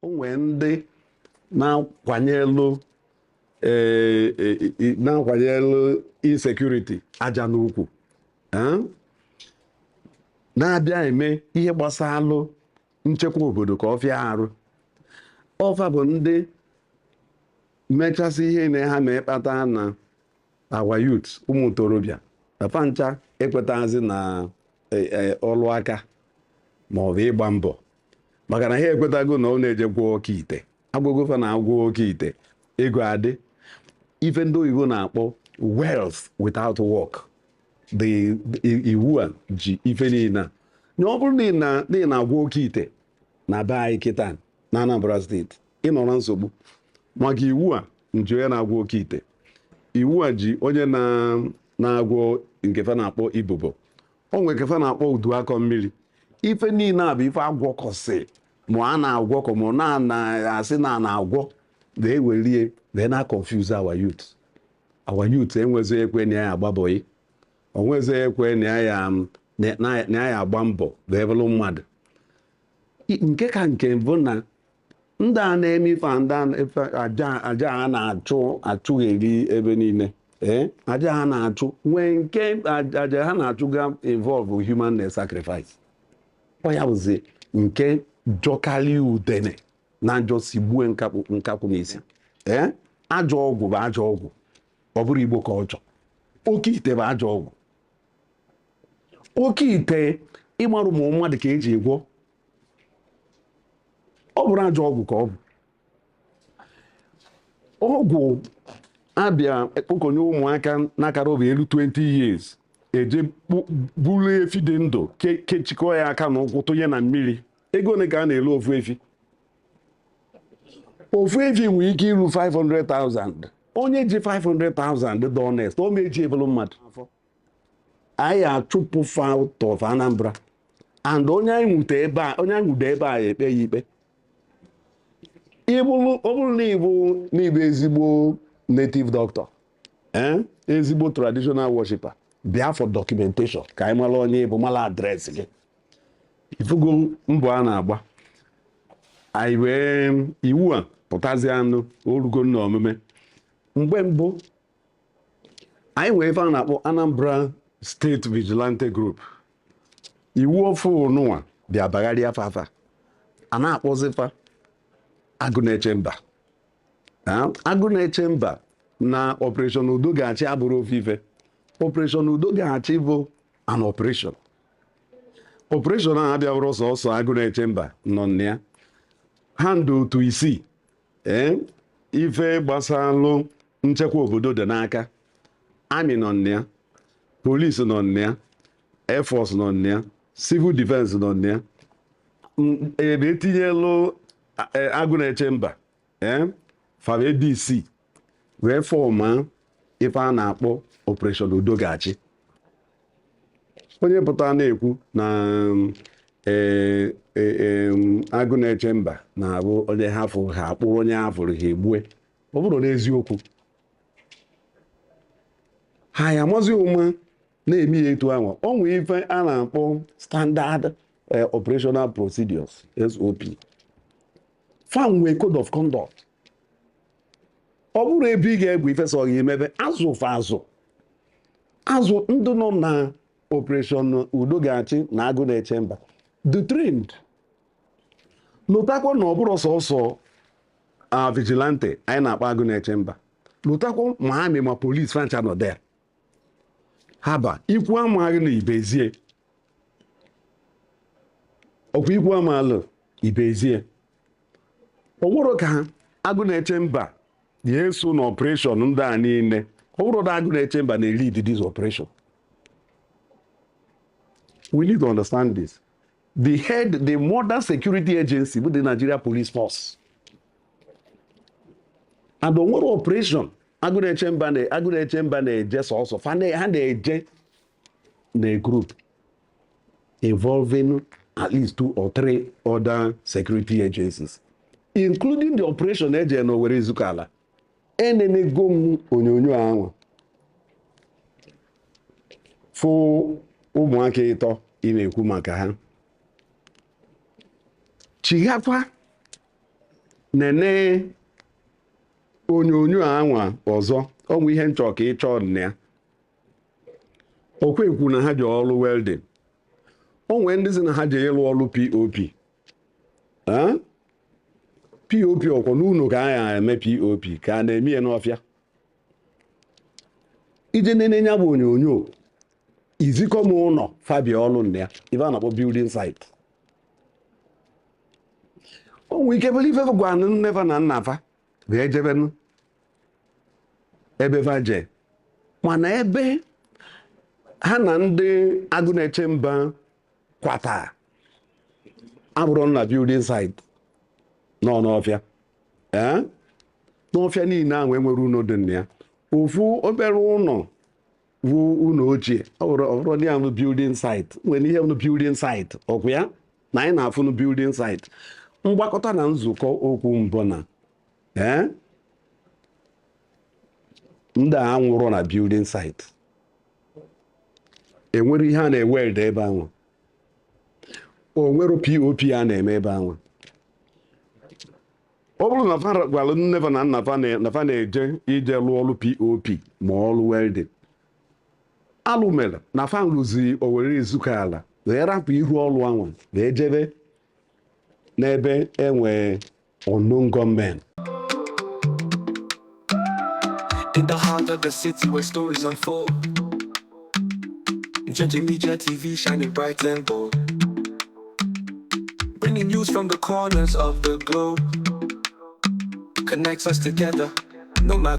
O nwee ndị na-akwanyelụ na-akwanyelụ insecurity aja n'ukwu, eh? Na-abịa eme ihe gbasalụ nchekwa obodo ka ọ fịa arụ. Ọfa bụ ndị mechasị ihe na ha ma kpata na our youth, ụmụ ntorobịa na fancha ekwetazi na ọlụ aka ma ọ bụ ịgba mbọ, maka na ha ekwetago na ọ na-eje gwọọ oke ite. Agwụgofa na agwọ oke ite, ego adị. Ife ndị oyibo na-akpọ wealth without work. The iwu a ji ife niile a na ọ bụrụ na ị na-agwọ oke ite na be anyị kịta na Anambra Steeti, ị nọ na nsogbu, maka iwu a nji onye na-agwọ oke ite. Iwu a ji onye na-agwọ nke fa na-akpọ ibubo, o nwere nke fa na-akpọ udu akọ mmiri. Ife niile a bụ ife agwọkọsị, ma a na-agwọkọ, ma na na-asị na a na-agwọ, na-ewerie wee na confuse our youth. Our youth enwezi ekwe na ya agbabọghị, onwezi ekwe na ya agba mbọ wee bụrụ mmadụ. Nke ka nke bụ na ndị a na-eme ife a, ndị a ife aja a na-achụ achụgheri ebe niile, ee, aja ha na-achụ nwee nke aja ha na-achụ ga involve human sacrifice. Ọ ya bụzi nke jọkarị udene na njọ si gbue nkakwụ nkakwụ n'isi. Ee, ajọ ọgwụ bụ ajọ ọgwụ. Ọ bụrụ Igbo ka ọ chọ, oke ite bụ ajọ ọgwụ. Oke ite ịmarụ ma mmadụ ka eji egwọ, ọ bụrụ ajọ ọgwụ ka ọ bụ ọgwụ abịa ekpokọnye ụmụaka n'akara obi elu 20 years, eje buru efi dị ndụ, kechikọọ ya aka na ụkwụ, tụnye na mmiri. Ego ole ka a na-elu ofu efi? Ofu efi nwere ike iru 500,000. Onye ji 500,000 dị honest, o meji ebulu mmadụ. Anyị achụpụ fa out of Anambra, and onye anyị nwute ebe a, onye anyị nwude ebe a, ekpe ya ikpe. Ọ bụrụ na ịbụ ezigbo native doctor, eh? Ezigbo traditional worshiper, bịa for documentation ka anyị mara onye ịbụ, mara address gị. Ifugo mbọ a na-agba anyị wee iwu a pụtazie anụ orugo na omume. Mgbe mbụ anyị nwee ife a na-akpọ Anambra State Vigilante Group. Iwu ofu nụnwa bịa bagharịa afa afa a na-akpọzifa Agụ Na-eche Mba. Agụ Na-eche Mba na Operation Udo Ga-achị abụrụ ofu ife. Operation Udo Ga-achị bụ an operation. Operation a abịa bụrụ sọsọ Agụ Na-eche Mba nọ na ya. Ha ndị otu isii, ee, ife gbasalụ nchekwa obodo dị n'aka. Army nọ na ya, police nọ na ya, air force nọ na ya, civil defense nọ na ya. Ebe etinyelụ Agụ Na-eche Mba, ee, fara DC wee form ife a na-akpọ Operation Udo Ga-achị. Onye pụtara na-ekwu na ee, Agụ Na-eche Mba na-abụ onye ha fụrụ ha akpụrụ, onye ha fụrụ ha egbue, ọ bụrụ n'eziokwu, ha ya amazi ụma na-eme ya etu ahụ. O nwee ife a na-akpọ standard operational procedures, SOP. Fa nwee code of conduct. Ọ bụrụ ebe ị ga-egwu ife sọ gị emebe azụ fa azụ azụ. Ndị nọ na Operation Udo Ga-achị na Agụ Na-eche Mba the trained. Lụtakwa na ọ bụrụ sọsọ a vigilante anyị na-akpọ Agụ Na-eche Mba, lụtakwa ma army ma police, fancha nọ there. Haba ikwu amaghị na ibezie ọkwa ikwu amalụ ibezie. Ọ bụrụ ka Agụ Na-eche Mba ya eso na operation ndị a niile, ọ bụrụ na Agụ Na-eche Mba na-lead this operation, we need to understand this. The head, the mother security agency bụ the Nigeria Police Force, and o nwere operation Agụ Na-eche Mba na-eje sọsọ fa ha na-eje na group involving at least two or three other security agencies, including the operation eje na Owerri Ezukala. Enenego m onyonyo ahụ, fụ ụmụaka ịtọ ị na-ekwu maka ha. Chighakwa Nene onyonyo anwa ọzọ, onwe ihe nchọ ka ị chọọ na ya. Okwe na ha ji ọrụ welding, o nwee ndị sị na ha ji ịlụ ọrụ POP. Ah? POP ọkwọ n'ụlọ ka a eme POP, ka a na-eme ya n'ọfịa. Ije nene ya bụ onyonyo, izikọ m ụlọ fabia ọlụ na ya, ife a na-akpọ building site. O nwee ike bụrụ ife gwa nne fa na nna fa wee jebenu ebe fa jee, mana ebe ha na ndị agụ na-eche mba kwata abụrụ na building site nọ n'ọfịa. Ee, n'ọfịa niile ahụ enwere ụlọ dị na ya, ofu obere ụlọ bụ ụlọ ochie. Ọ bụrụ ndị ahụ building site nwere ihe bụ building site ọkwa ya na anyị na-afụ na building site. Mgbakọta na nzukọ okwu mbụ na ee, ndị a nwụrụ na building site, enwere ihe a na-eweld ebe ahụ? O nwere POP a na-eme ebe ahụ? Ọ bụrụ na fa gwara nne fa na nna fa na fa na-eje ije lụọ ọrụ POP ma ọrụ welding, alụ mere na fa rụziri Owerri Ezuka ala wee rapụ ihu ọrụ ahụ wee jebe n'ebe enwe unknown gunmen. In the heart of the city where stories unfold. Njenje Media TV shining bright and bold. Bringing news from the corners of the globe. Connects us together, no matter.